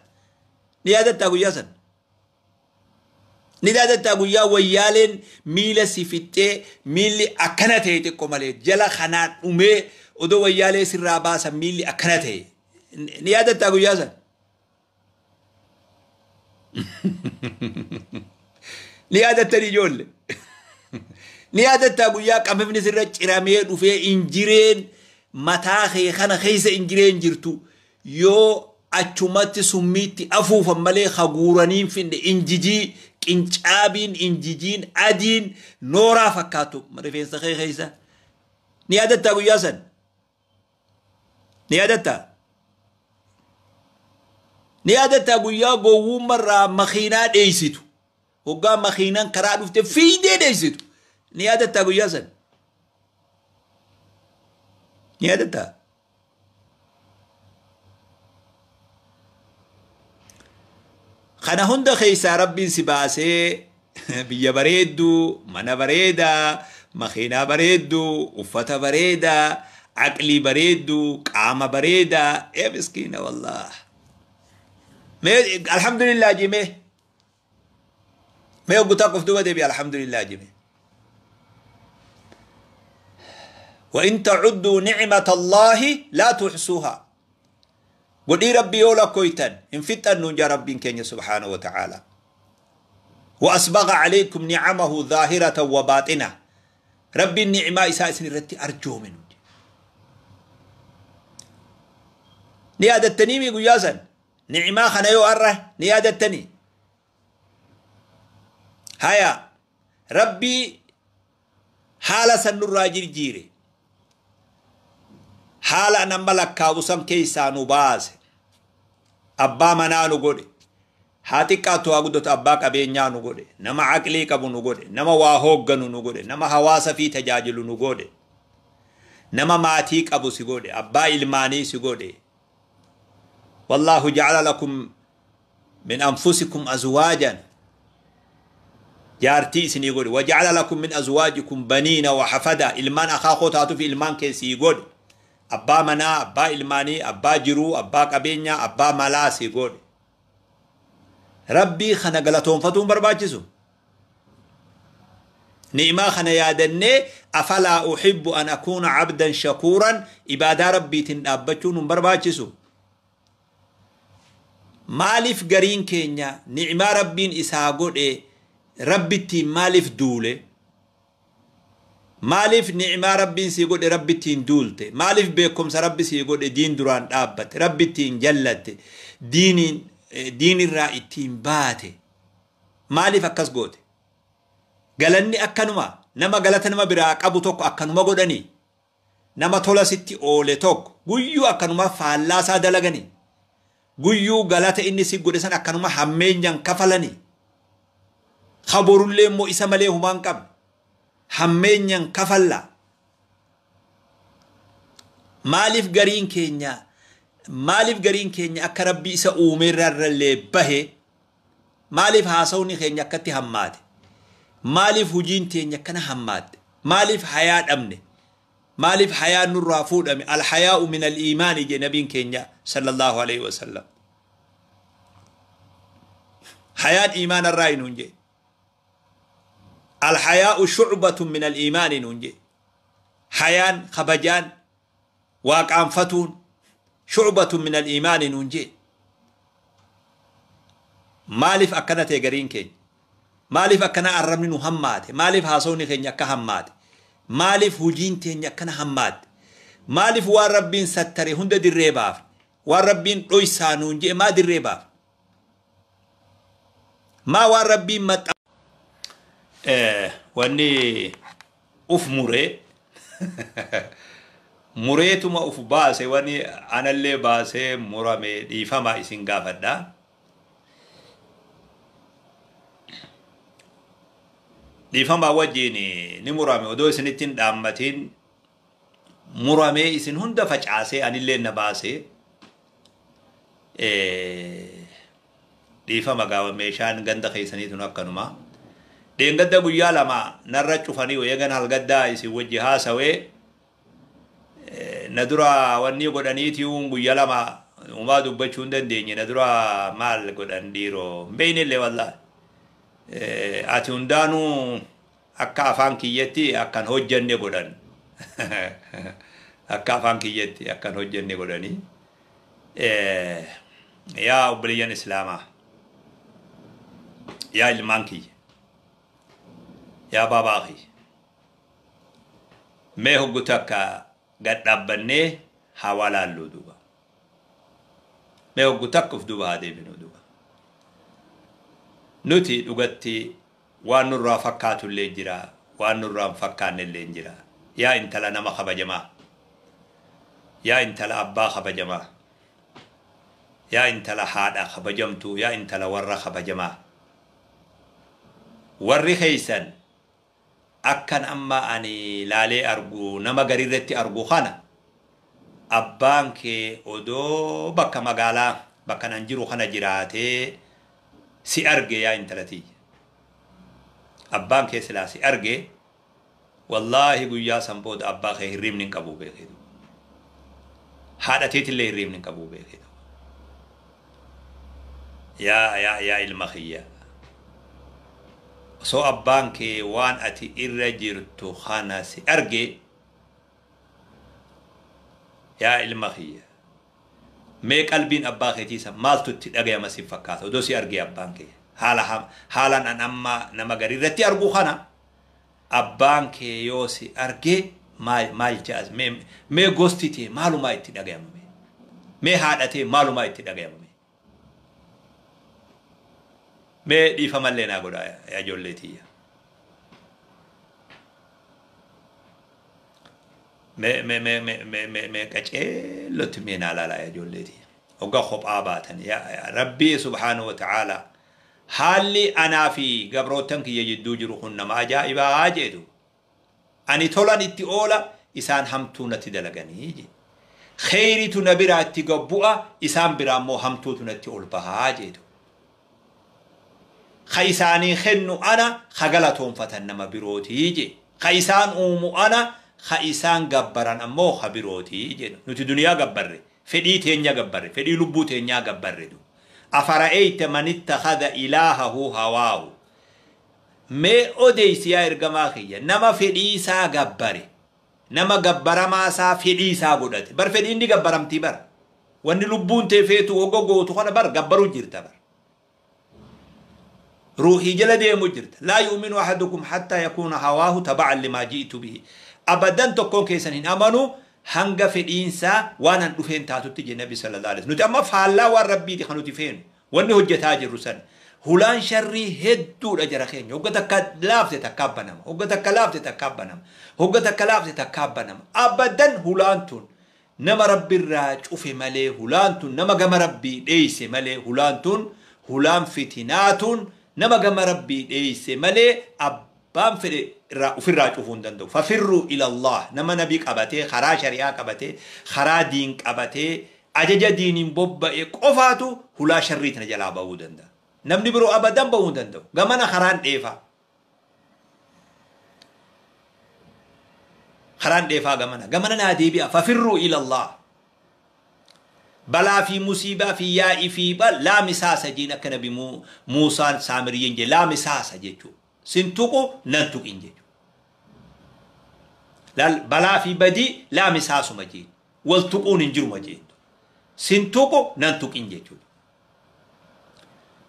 Ni yaadatta guyyaa san. Ni yaadattaa guyyaa wayyaaleen miila si fixxee miilli akkana ta'e xiqqoo malee jala kanaan dhumee odoo wayyaalee sirraa baasan miilli akkana ta'e. Ni yaadattaa guyyaa san? Ni yaadattanii ijoolle? Ni yaadattaa guyyaa qabifni sirra ciramee dhufee injireen mataa kee kana keessa injireen jirtu yoo achumatti summiitti afuufan malee haguuraniin finne injijii qincaabiin injijiin adiin nooraa fakkaatu rifeensa kee keessa? Ni yaadattaa guyyaa san? Ni yaadattaa? Ni yaadattaa guyyaa gowwummarraa makiinaa dheeysitu? Hoggaa makiinaan karaa dhufte fiidee dheeysitu. Ni yaadattaa guyyaa san? Ni yaadattaa? Kana hunda keessaa Rabbiin si baasee biyya bareedduu, mana bareedaa, makiinaa bareedduu, uffata bareedaa, aqlii bareedduu, qaama bareedaa. Ee miskiina wallah. Mee alhamdulillah jimee. Mee hoggutaa qof duuba deebi alhamdulillah jimee. وإن تعدوا نعمة الله لا تحصوها. godhii Rabbi yoo lakkooytan hin fixannuun jaa Rabbiin keenya subhaanahu wa ta'ala. وأسبغ عليكم نعمه ظاهرة وباطنة. Rabbiin ni'maa isaa isin irratti arjoome. Ni yaadattanii mi guyyaa san? Ni'maa kana yoo arra ni yaadattanii? Haya, Rabbii haala san nurraa jirjiire. Haala nama lakkaa'u san keessaa nu baase. Abbaa manaa nu godhe. Haa xiqqaatu haa guddatu abbaa qabeenyaa nu godhe. Nama aqlii qabu nu godhe. Nama waa hoogganu nu godhe. Nama hawaasa fi tajaajilu nu godhe. Nama maatii qabu si godhe. Abbaa ilmaanii si godhe. والله جعل لكم من أنفسكم أزواجا jaartii isinii godhe. وجعل لكم من أزواجكم بنين وحفدة. Ilmaan akaakoo taatu fi ilmaan keessii godhe. Abbaa manaa, abbaa ilmaanii, abbaa jiruu, abbaa qabeenyaa, abbaa malaa si godhe. Rabbii kana galatoonfatuun barbaachisu. Ni'imaa kana yaadannee أفلا أحب أن أكون عبدا شكورا ibaadaa Rabbiitiin dhaabbachuun hin barbaachisu. Maaliif gariin keenya ni'imaa Rabbiin isaa godhe Rabbittiin maaliif duule? Maaliif ni'imaa Rabbiin sii godhe Rabbittiin duulte? Maaliif beekumsa Rabbi sii godhe diin duraan dhaabbatte? Rabbittiin jallatte? Diiniin diinirraa ittiin baate? Maaliif akkas goote? Galanni akkanuma nama galata nama biraa qabu tokko akkanuma godhanii, nama tola sitti oole tokko guyyuu akkanuma faallaasaa dalaganii, guyyuu galata inni si godhe san akkanuma hammeenyaan kafalanii, kaborullee immoo isa malee humaan qabne hammeenyaan kafalla. Maaliif gariin keenya akka Rabbi isa uumeerraallee bahe maaliif haasawni keenya akkatti hammaate? Maaliif hujiin teenya akkana hammaatte? Maaliif hayaa dhabne? Maaliif hayaa nurraa fuudhame? الحياء من الإيمان je nabiin keenya صلى الله عليه وسلم. Hayaan iimaana irraa nuun je. الحياء شعبة من الإيمان nuun je. Hayaan, kabajaan, waaqaanfatuun شعبة من الإيمان nuun je. Maaliif akkana ta'e gariin keenya? Maaliif akkana arrabni nu hammaate? Maaliif haasawni keenya akka hammaate? Maaliif hujiin teenya akkana hammaatte? Maaliif waan Rabbiin sattare hunda dirree baafne? Waan Rabbiin dhoysaa nuun jee maa dirree baafne? Maa waan Rabbiin maxxa wanni uf muree mureetuma uf baase, wanni anallee baasee murame, dhiifama isin gaafadha. Dhiifama wajjiin ni murame. Odoo isinitti hin dhaammatiin muramee isin hunda facaasee anillee na baasee dhiifama gaafa meeshaan ganda keessaniitun akkanuma. Dheengadda guyyaa 2 narra cufanii eegan halgaddaa isin wajji haasawee na dura wanni godhaniitii guyyaa 2 umaa dubbachuu hin dandeenye. Na dura maal godhan dhiiroo hin beeynillee wallaahi. Ati hundaanuu akka afaan kiyyatti akkan hojjenne godhan. Akka afaan kiyyatti akkan hojjenne godhanii. Yaa obboleeyyan Islaamaa, yaa ilmaan kiyya, yaa baabaa kiyya, mee hoggu takka gad dhaabbannee haa waa laalluu duuba. Mee hoggu takka uf duuba haa deebinuu duuba. Nuti dhugatti waan nurraa fakkaatu illee jira, waan nurraa hin fakkaanne illee jira. Yaa intala nama kabajamaa, yaa intala abbaa kabajamaa, yaa intala haadha kabajamtuu, yaa intala warra kabajamaa. Warri keeysan akkan amma ani laalee argu nama gariirratti argu kana abbaan kee odoo bakka magaalaa bakka nan jiru kana jiraatee si arge, yaa intala tiyya. Abbaan kee silaa si arge, wallaahi guyyaa san booda abbaa kee hirriibni hin qabu beekeetu. Haadha teetillee hirriibni hin qabu beekeetu. Yaa yaa yaa ilma kiyya. Osoo abbaan kee waan ati irra jirtu kana si arge, yaa ilma kiyya, mee qalbiin abbaa keetii san maaltu itti dhagayama si fakkaata odoo si arge abbaan kee? Haala haalaan an amma nama garii irratti argu kana abbaan kee yoo si arge maal maal jedha? Mee gosti tee maalumaa itti dhagayama? Mee haadha tee maalumaa itti dhagayama? Mee dhiifamallee naa godha yaa ijoollee tiyya. Mee mee mee mee mee mee mee qaceellotti mee naa laalaa yaa ijoollee tiyya. Hoggaa kophaa baatan yaa Rabbii subhaanahu wa ta'ala, haalli anaa fi gabroottan kiyya jidduu jiru kun nama ajaa'ibaa jedhu. Ani tolan itti oola, isaan hamtuu natti dalaganii jedhe. Kheyritu na biraa itti gabbu'a, isaan biraa immoo hamtuutu natti ol bahaa jedhu. Ka isaanii kennu ana, ka galatoonfatan nama birootii jedhe. Ka isaan uumu ana, ka isaan gabbaran ammoo ka birootii jedhu. Nuti duniyaa gabbarre, fedhii teenya gabbarre, fedhii lubbuu teenyaa gabbarre. Afara'eeyta man ittakhadha ilaahahu hawaahu. Mee odeessi yaa ergamaa kiyya, nama fedhii isaa gabbare, nama gabbaramaa isaa fedhii isaa godhate. Bar fedhiin ni gabbaramtii bar. Wanni lubbuun tee feetu hogga gootu kana bar gabbaruu jirta bar. Ruuhii jala deemu jirta. Laa yu'minu ahadukum hattaa yakuuna hawaahu taba'an limaa ji'tu bihi. Abadan tokkoon keessan hin amanu hanga fedhiinsaa waan an dhufeen taatutti jedhe Nabi sallallahu alaihi wasallam. Nuti amma faallaa waan Rabbiiti kan nuti feenu. Wanni hojjetaa jirru san. Hulaan sharrii hedduudha jara keenya. Hogga takka laafte takka banama. Hogga takka laafte takka banama. Hogga takka laafte takka banama. Abadan hulaan tun nama Rabbirraa cufe malee, hulaan tun nama gama Rabbii dheeyse malee, hulaan tun hulaan fitinaatun nama gama Rabbii dheeyse malee abbaan fedhe irraa ofirraa cufuu hin danda'u. Fafirruu ilallah, nama nabii qabatee karaa shari'aa qabatee karaa diin qabatee ajaja diiniin bobba'e qofaatu hulaa sharrii tana jalaa ba'uu danda'a. Namni biroo abadan ba'uu hin danda'u. Gamana karaan dheefaa. Karaan dheefaa gamana. Gamana naa deebi'a. Fafirruu ilallah. Balaa fi musiibaa fi yaa'ii fi laa misaasa jeen akka nabi Muusaan Saamiriyyin jee laa misaasa jechuudha. Sin tuqu nan tuqin jechuudha. Balaa fi badii laa misaasuma jeen. Wal tuquun hin jiruma jeen. Sin tuqu nan tuqin jechuudha.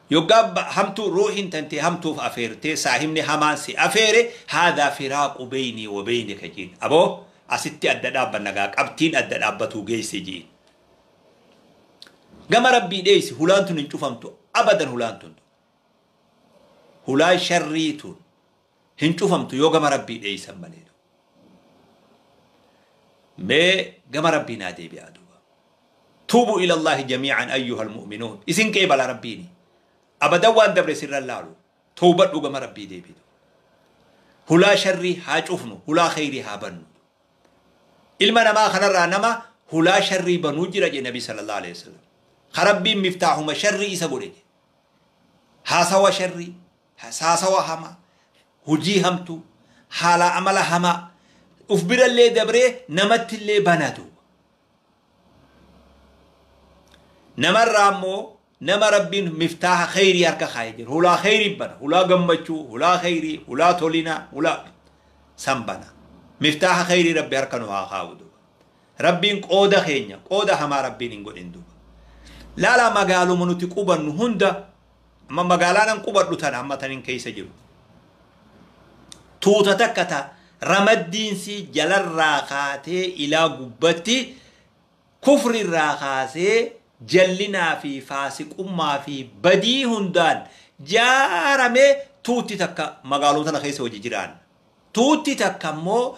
Yoggaa hamtuu ruuhin tantee hamtuuf afeertee saahibni hamaan si afeere, haadhaa firaaqu beynii wa beynika jeen. Aboo asitti adda dhaabbanna gaa, qabxiin adda dhaabbatuu geesse jeen. Gama Rabbii dheeysi, hulaan tun hin cufamtu abadan. Hulaan tun hulaan sharrii tun hin cufamtu yoo gama Rabbii dheeysan malee. Mee gama Rabbii naa deebi'aa duuba. Tuubuu ilallaahi jamii'an ayyuhal mu'minuun. Isin qeebala Rabbiini. Abadan waan dabre sirra laalu. Tawbadhu, gama Rabbii deebitu. Hulaa sharrii haa cufnu, hulaa kheyrii haa bannu. Ilma namaa kanarraa nama hulaa sharrii banuu jira jedhe Nabi sallallahu alaihi wasallam. Ka Rabbiin miftaahuma sharrii isa godhe jedhe. Haasawa sharrii, haasawa hamaa, hojii hamtuu, haala amala hamaa, uf birallee dabree namattillee banatu. Namarraa immoo Nama Rabbiin miftaaha khayrii harka kaayee jiru. Hulaa khayrii bana. Hulaa gammachuu, hulaa khayrii, hulaa tolinaa, hulaa san bana. Miftaaha khayrii Rabbi harka nu haa kaa'u duuba. Rabbiin qooda keenya, qooda hamaa Rabbiin hin godhin duuba. Laalaa magaaluma nuti qubannu hunda, amma magaalaan an qubadhu tana amma tanin keessa jiru. Tuuta takka ta ramaddiinsi jalarraa kaatee ilaa gubbatti kufrirraa kaasee jallinaa fi faasiqummaa fi badii hundaan jaaramee tuutti takka magaalota tana keessa hojii jiraan. Tuutti takka immoo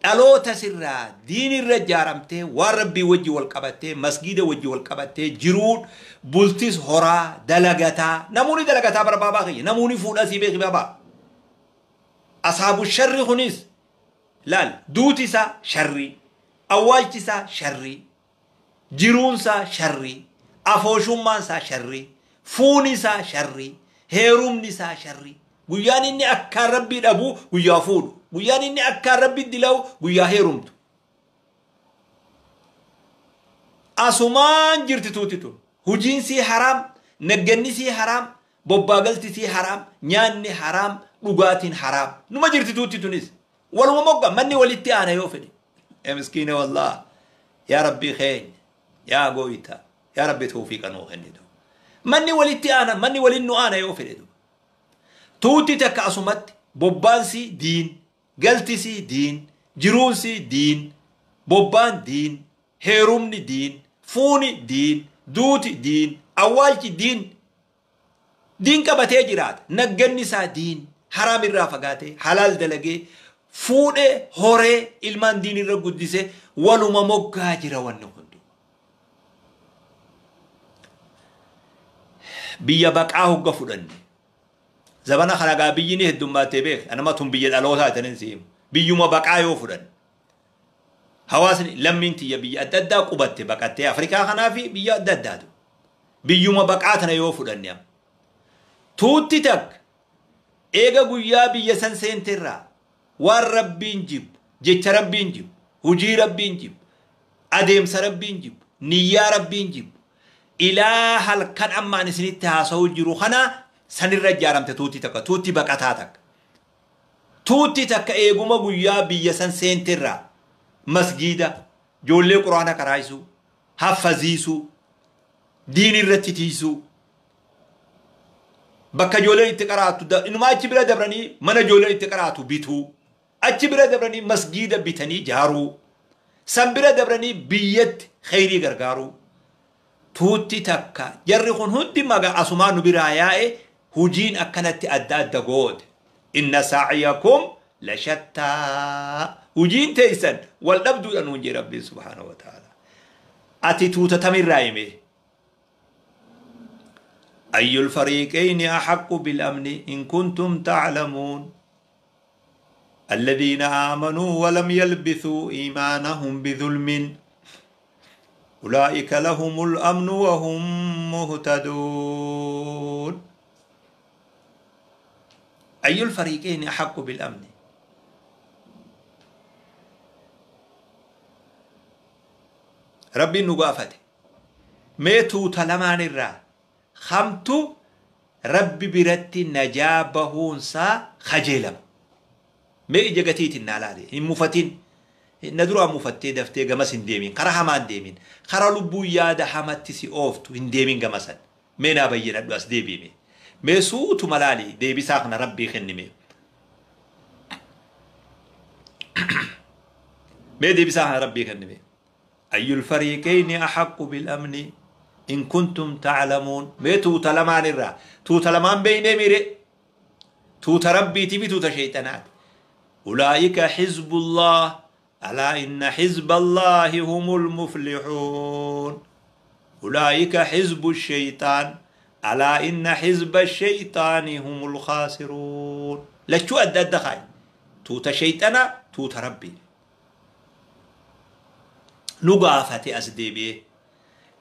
dhaloota sirraa diinirra ijaaramtee waan Rabbii wajji wal qabattee masgiida wajji wal qabattee jiruun bultis horaa dalagataa namoonni dalagataa barbaabaa kiyya namoonni fuudhaa sii beeki baabaa. Asaabu sharri kunis laal duuti isaa sharrii awwaalchi isaa sharrii jiruun isaa sharrii afooshummaan isaa sharrii fuuni isaa sharrii heerumni isaa sharrii. Guyyaan inni akkaan Rabbii dhabu guyyaa fuudhu. Guyyaan inni akkaan Rabbii dilawu guyyaa heerumtu. Asumaan jirti tuuti tun. Hujiin sii haraam, nagganni sii haraam, bobbaagalti sii haraam, nyaanni haraam, dhugaatiin haraam. Numa jirti tuuti tunis. Waluma mogga manni walitti aana yoo fedhe. Yaa miskiina wallah. Yaa Rabbii keenya. Yaa gooyta. Yaa Rabbi tawfiiqa nuu kennitu. Manni walitti aana, manni waliin nu aana yoo fedhe. Tuuti takka asumatti bobbaansii diin, galtisii diin, jiruunsii diin, bobbaan diin, heerumni diin, fuuni diin, duuti diin, awwaalchi diin. Diin qabatee jiraata. Nagganni isaa diin, haraam irraa fagaatee, halaal dalagee, fuudhee, horee, ilmaan diin irra guddisee waluma moggaa jira wanni hundu. Biyya baqaa hogga fudhanne. Zabana kana gaa biyyi ni heddummattee beek. Anama tun biyya dhalootaa jedhanii si himu. Biyyuma baqaa yoo fudhanne. Hawaasni lammiin tiyya biyya adda addaa qubatte baqattee Afrikaa kanaa fi biyya adda addaatu. Biyyuma baqaa tana yoo fudhanne amma. Tuutti takka eega guyyaa biyya san seenterraa waan Rabbiin jibbu, jecha Rabbiin jibbu, hujii Rabbiin jibbu, adeemsa Rabbiin jibbu, niyyaa Rabbiin jibbu, ilaa halkan ammaan isinitti haasa'uu jiru kana sanirra ijaaramte tuutti takka, tuutti baqataa takka. Tuutti takka eeguma guyyaa biyya san seenterraa masgiida, ijoollee quraana qaraayisuu, haffaziisuu, diin irratti tiisuu, bakka ijoolleen itti qaraatu, inumaa achi bira dabranii mana ijoolleen itti qaraatu bituu, achi bira dabranii masgiida bitanii jaaruu, san bira dabranii biyyatti khayrii gargaaruu. Tuutti takka jarri kun hundi maga asumaa nu biraa yaa'e hujiin akkanatti adda adda goote. Inna sa'yakum la shattaa. Hujiin teessan wal dhabduudha nuun jee Rabbiin subhaanahu wa ta'ala. Ati tuuta tamirraa hime. Ayyul fariiqayni ahaqqu bil amni in kuntum ta'lamuun. Alladhiina aamanuu wa lam yalbisuu iimaanahum bidhulmin. Ulaa'ika lahumul amnu wa hum muhtaduun. Ayyul fariiqayni ahaqqu bil amni. Rabbiin nu gaafate. Mee tuuta lamaan irraa hamtu Rabbi biratti najaa bahuunsaa kajeelama. Mee ija gatiitiin naa laale hin mufatin. Na duraa mufattee daftee gamas hin deemin, karaa hamaa hin deemin, karaa lubbuu yaada hamatti si ooftu hin deemin gamasan. Mee naa bayyanadhu as deebiime. Mee suutuma laali deebisaa kana Rabbii kennime. Mee deebisaa kana Rabbii kennime. Ayyul fariiqayni ahaqqu bil amni in kuntum ta'lamuun. Mee tuuta lamaan irraa tuuta lamaan beeynee miire tuuta Rabbiitii fi tuuta sheeyxanaati. Ulaa'ika hizbullah alaa inna hizballahi humul muflihuun. Ulaa'ika hizbu shayxaan alaa inna hizba shayxaani humul khaasiruun. Lachuu adda adda kaaye. Tuuta sheeyxanaa tuuta Rabbii. Nu gaafate as deebi'ee.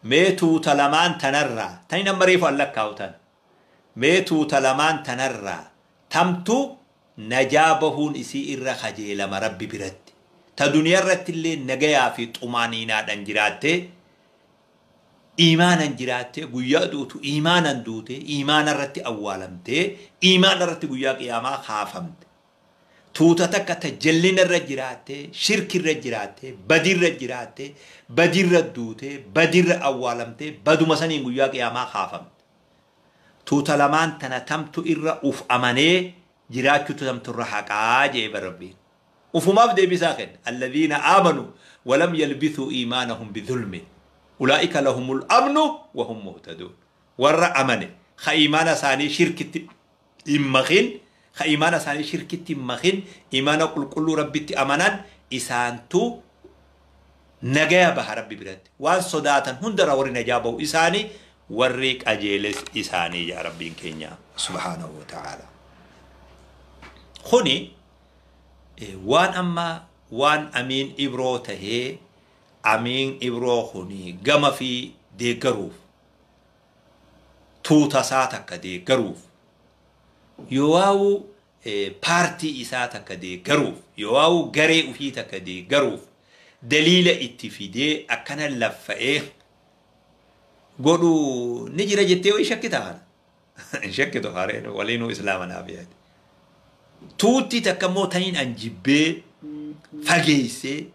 Mee tuuta lamaan tanarraa tani nama reefu an lakkaa'u tana. Mee tuuta lamaan tanarraa tamtu najaa bahuun isii irra kajeelama Rabbi biratti. Ta duniyaa irratti illee nagayaa fi xumaaniinaadhaan jiraattee Iimaanan jiraattee guyyaa duutu iimaanan duute iimaana irratti awwaalamtee iimaana irratti guyyaa qiyaamaa kaafamte. Tuuta takka ta jallina irra jiraattee shirki irra jiraattee badirra jiraattee badirra duutee badirra awwaalamtee baduma saniin guyyaa qiyaamaa kaafamte. Tuuta lamaan tana tamtu irra uf amanee jiraachuutu tamtu irra haqaa jee Rabbiin. Ufumaaf deebisaa kenna. Alladhiina aamanuu walam yalbisuu iimaanahum bidhulmin. Ulaa'ika lahumul amnu wa hum muhtaduun. Warra amane ka iimaana isaanii shirkitti hin makin ka iimaana isaanii shirkitti hin makin iimaana qulqulluu Rabbitti amanan isaantu nagaya baha Rabbi biratti. Waan sodaatan hundarra warri najaa bahu isaanii warri qajeeles isaanii yaa Rabbiin keenya subhaanahu wa ta'ala. Kuni waan amma waan Amiin Ibroo tahee Amiin Ibroo kuni gama fi deeggaruuf tuuta isaa takka deeggaruuf yoo paartii isaa takka deeggaruuf yoo garee ofii takka deeggaruuf daliila itti fidee akkana laffa'ee godhu ni jira jettee wayi shakkita kana. Hin shakkitu hareen waliinuu islaama naaf yaade. Tuutti takka immoo taniin an jibbee fageessee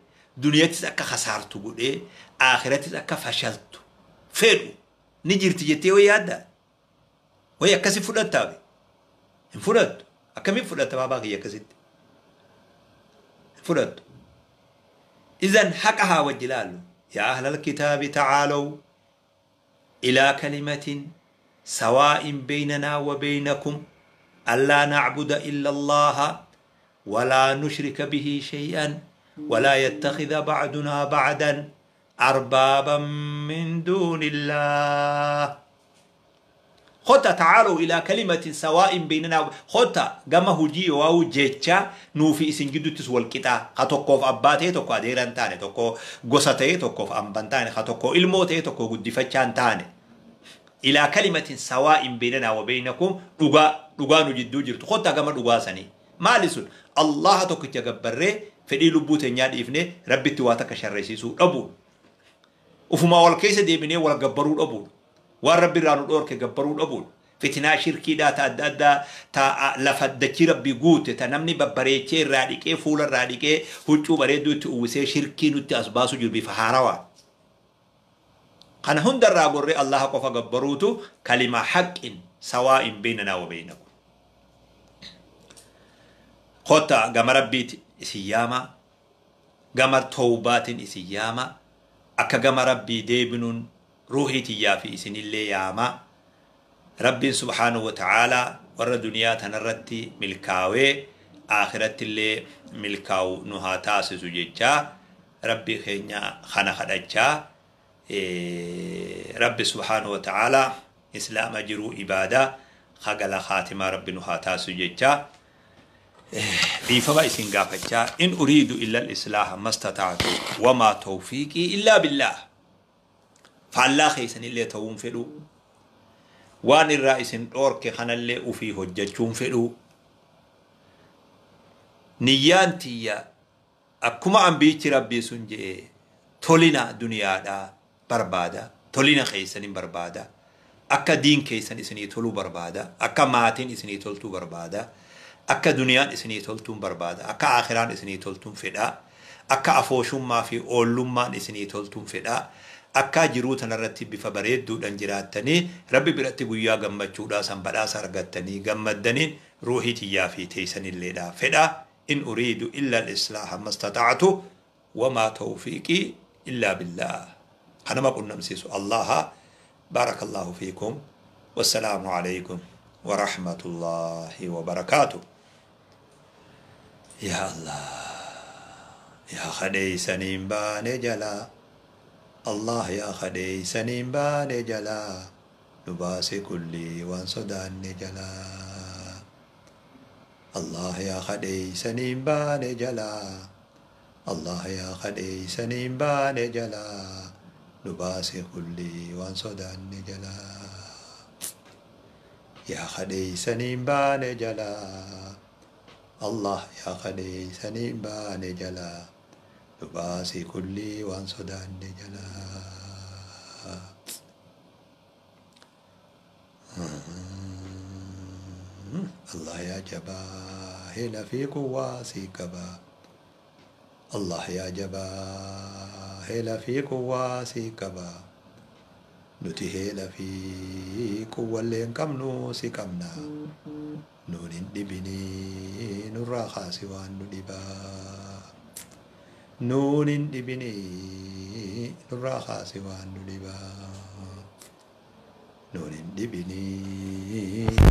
duniyattis akka kasaartu godhee akhirattis akka fashaltu fedhu ni jirti jettee wayi yaaddaa? Wayi akkasi fudhattaa? Hin fudhattu. Akkamiin fudhatta baabaa kiyya akkasitti? Hin fudhattu. Izan haqa haa wajji ilaallu. Yaa ahlal kitaabi ta'aalaw ilaa kalimatin sawaa'in baynanaa wa baynakum allaa na'buda illa Allaha walaa nushrika bihi shay'an walaa yattakhidha ba'dunaa ba'dan arbaaban min duunillah. Khota ta'aalu ilaa kalimatin sawaa'in baynanaa khota gama hujii waa'u jecha nuufi isin gidduuttis wal qixaa ka tokkoof abbaa ta'e tokko adeera hin taane tokko gosa ta'e tokkoof hamba hin taane ka tokko ilmoo ta'e tokko guddifachaa hin taane. Ilaa kalimatin sawaa'in baynanaa wa baynakum dhugaa dhugaa nu jidduu jirtu khota gama dhugaa sanii maali sun Allaha tokkicha gabbarree fedhii lubbuu teenyaa dhiifnee Rabbitti waa takka sharreessisuu dhabuun ufumaa wal keessa deebinee wal gabbaruu dhabuun waan Rabbi irraa nu dhoorke gabbaruu dhabuun fitinaa shirkiidhaa ta adda addaa ta lafa dachii Rabbi guute ta namni babbareechee irraa dhiqee fuula irraa dhiqee huccuu bareedduu itti uwwisee shirkii nutti as baasu jiru bifa haarawaa. Kana hundarraa gorree Allaha qofa gabbaruutu kalimaa haqqin sawaa'in baynanaa wa baynakum. Kota gama Rabbiiti isin yaama gama tawbaatiin isin yaama akka gama Rabbii deebinuun ruuhii tiyyaa fi isinillee yaama. Rabbiin subhaanahu wa ta'aalaa warra duniyaa tanarratti milkaawee akhirattillee milkaawu nu haa taasisu jechaa Rabbii keenya kana kadhachaa Rabbi subhaanahu wa ta'aalaa islaama jiruu ibaadaa hagala khaatimaa Rabbi nu haa taasisu jechaa dhiifama isin gaafachaa in uriidu illa al-islaaha mastata'tu wamaa tawfiiqii illaa billaah. Faallaa keessanillee ta'uun fedhu waan irraa isin dhoorke kanallee ufii hojjechuun fedhu niyyaan tiyya akkuma ambiichi Rabbii sun je'e tolina duniyaadhaa barbaada tolina keessanin barbaada akka diin keessan isinii toluu barbaada akka maatiin isinii toltuu barbaada akka duniyaan isinii toltuun barbaada akka akhiraan isinii toltuun fedha akka afooshummaa fi oollummaan isinii toltuun fedha akka jiruu tanarratti bifa bareedduudhaan jiraattanii Rabbi biratti guyyaa gammachuudhaa san badhaasa argattanii gammaddaniin ruuhii tiyyaa fi teessanilleedha fedha. In uriidu illa al-islaaha mastata'tu wamaa tawfiiqii illaa billaah. Kanama qunnamsiisu Allaha. Baarakallahu fiikum. Wassalaamu alaykum wa rahmatullahi wa barakaatuh. Yaa Allah yaa kadheeysaniin baane jalaa Allah yaa kadheeysaniin baane jalaa nu baase kullii waan sodaanne jalaa Allah yaa kadheeysaniin baane jalaa Allah yaa kadheeysaniin baane jalaa nu baase kullii waan sodaanne jalaa yaa kadheeysaniin baane jalaa Allah yaa kadheeysaniin baane jalaa nu baase kullii waan sodaanne jalaa. Allah yaa jabaa heela fi quwwaa si qaba. Allah yaa jabaa heela fi quwwaa si qaba. Nuti heela fi quwwallee hin qabnu si qabna. Nuun hin dhibinii nurraa kaasi waan nu dhibaa. Nuun hin dhibinii nurraa kaasi waan nu dhibaa. Nuun hin dhibinii.